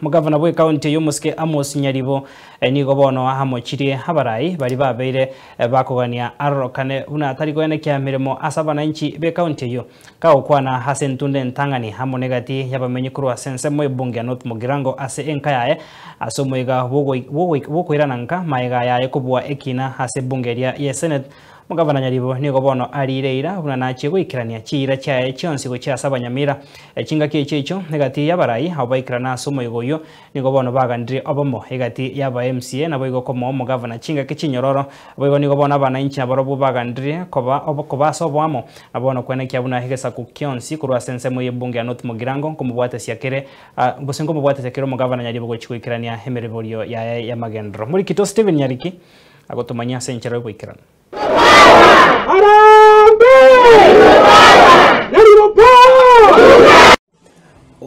Omogavana bw'ekaunti eyio omosike Amos Nyaribo nigo bono amochirie abarai baria babeire bakogania arorokane buna tari koenekia emeremo ase abananchi b'ekaunti eyio. Kagokwana ase entunda entang'ani amo negati y'abamenyi korwa ase ensemo y'ebunge ya North Mugirango ase enka yaye ase omoiga bw'okoirana nka magega yaye kobua ekina ase ebunge eria y'esenate Omogavana Nyaribo nigo bono ariire eira buna nachie goikerania chiira chiaye chionsi gochia ase abanyamira. Chingaki echio echio egati y'abarai abwo baikerana ase omoigo oyio nigo bono bagandirie obomo egati y'aba MCA naboigo komoa omogavana chingaki chinyororo. Boigo nigo bono abanainchi nabarobwo bagandirie koba koba ase oboamo na bono kwenekia buna egesaku kionsi korwa ase ensemo y'ebunge ya North Mugirango nkomobwatesia kere gose nkomobwatesia kere omogavana Nyaribo gochia goikerania emereborio yaye y'amagenderero. Morikito Stephen Nyariki. Agotomanyia ase enchera y'ogoikeranu.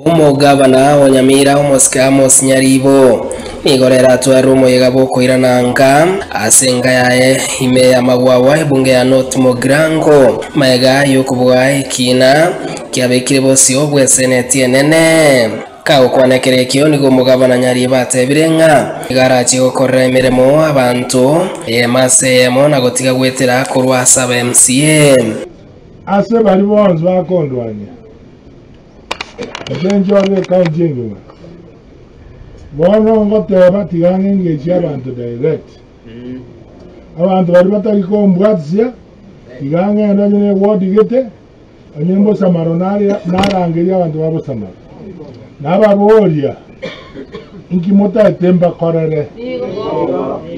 Omogabana o Nyamira omosike Amos Nyaribo nigo rero atwarire omoyega bw'okoirana nka ase enka yaye ime y'amagwagwa ebunge ya North Mugirango magega y'okobua ekiina kiabekire bosio bw'eseneti enene. Kagokwana ekero ekio nigo omogabana Nyaribo atebire ng'a nigo arachie gokorera emeremo abanto eyemo ase eyemo na gotiga gwetera korwa ase aba MCA. Ase baria bonsi bakondwania, inche nchorire ekaunti engima. Bono ngoteba tiga ng'engeche abanto direct. Abanto baria batari kombwatisia, tiga ng'ende onye ne ward gete, Onye mbosamaro narangerie abanto ba bosamaro, nababoria, Inki motaete mbakorere?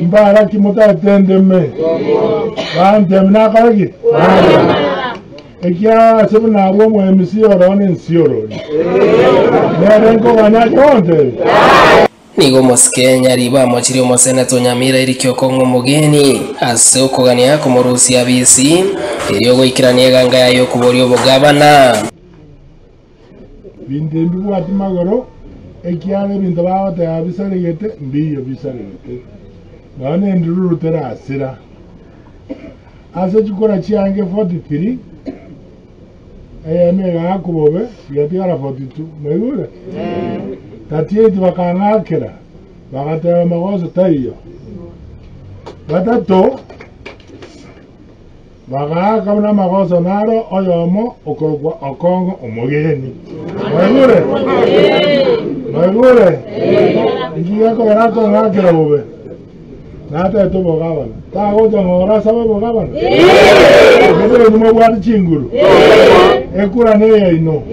Mbara ki motaete ndeme? Bantebia, Nakore ki? Ekiagera ase buna abwo omoemisi oro nensiorori, nere nkoganya ache gontebia. Nigo omosike Nyaribo amochirie omoseneto Nyamira Eric Okong'o omogeni ase okogania komorusia abisi erio goikerania eganga yaye y'okoboria obogabana. Binto mbibwati magoro, ekiagera ebinto bagoteba bisaregete mbiyo bisaregete, nonya nendururu terasira. Ase chikura chiange 43, Eyemo egaakwa bobe, egatigara 42. Mwaigure? 38 bakang'akera, bagateba magoso taiyo. Batato bagaaka buna amagoso naro oyomo okorokwa Okong'o omogeni. Mwaigure? Mwaigure? Inki gekogera akong'akera bobe? Natete obogabana. Tagocha ng'ora asabe obogabana? Gose inwe mobwate chinguru? Ekura neyaino.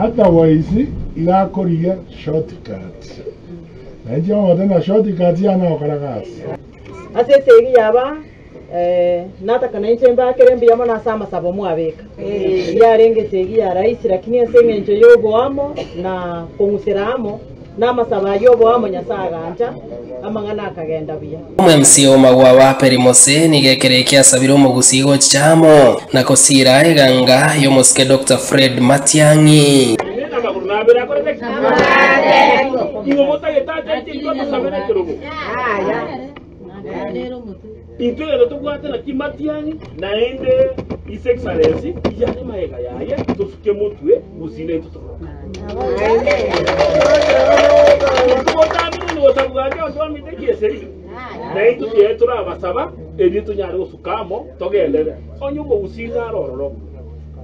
Otherwise iga akorigia shortcut. Na inche ngote na shortcut yane agokora gasi. Ase esegi yaba nataka nainche mbakere mbuya mono ase amasabo mwabeka. Yarenge esegi ya rahisi lakini ase eng'encho y'oboamo na kong'usera amo Namasabo ayio oboamo Nyasae agancha, amang'ana akagenda buya. Omwemsi omagwa wa Perimose nigo ekero eke asabire omogusii gochicha amo na kosiira eganga y'omosike Doctor Fred Matiang'i. Intwe rero tobwate naki matiang'i, naende His Excellency iyare magega yaye, tosuke motwe gusii naintwe tororokane. Togotambire nigotabwati abanto bamito ekieseri, naintwe tiaye torabasaba erio tonyare gosuka amo togenderere. Onye omogusii nare ororo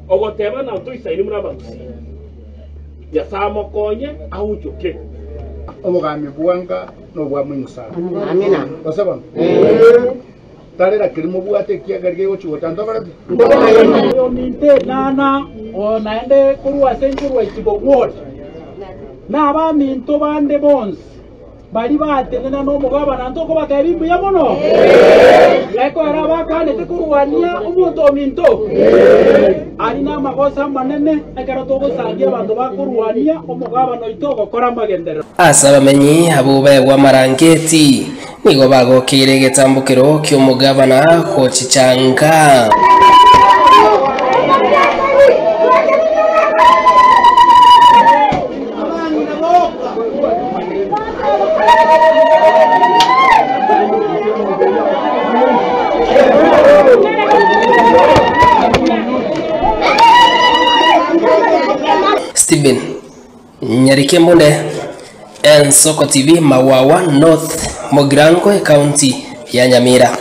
ogoteba ng'a ntoisaini buna abagusii, Nyasae amokonye aonchoke. Obogambi bwanga nobwa moimusana. Gose bono? Tarera keria mobwate ekiagera kegochia gocha ntokoreti? Oyominto enana oo naende korwa ase nkorwa isiko ward, na abaminto bande bonsi baria batenena nomogabana ntokobatebia mbuya mono, ekoera abakanete korwania omonto ominto aria namagoso amanene ekero togosangia abanto bakorwania omogabana oito ogokora amagenderero. Ase abamenyi abwo baegwa amarangeti, nigo bagokeire egetambokero ki'omogabana gochichanka. Stephen. Nyarikembunde, Ensoko TV, Mawawa North, Mogirango, Ekaunti ya Nyamira.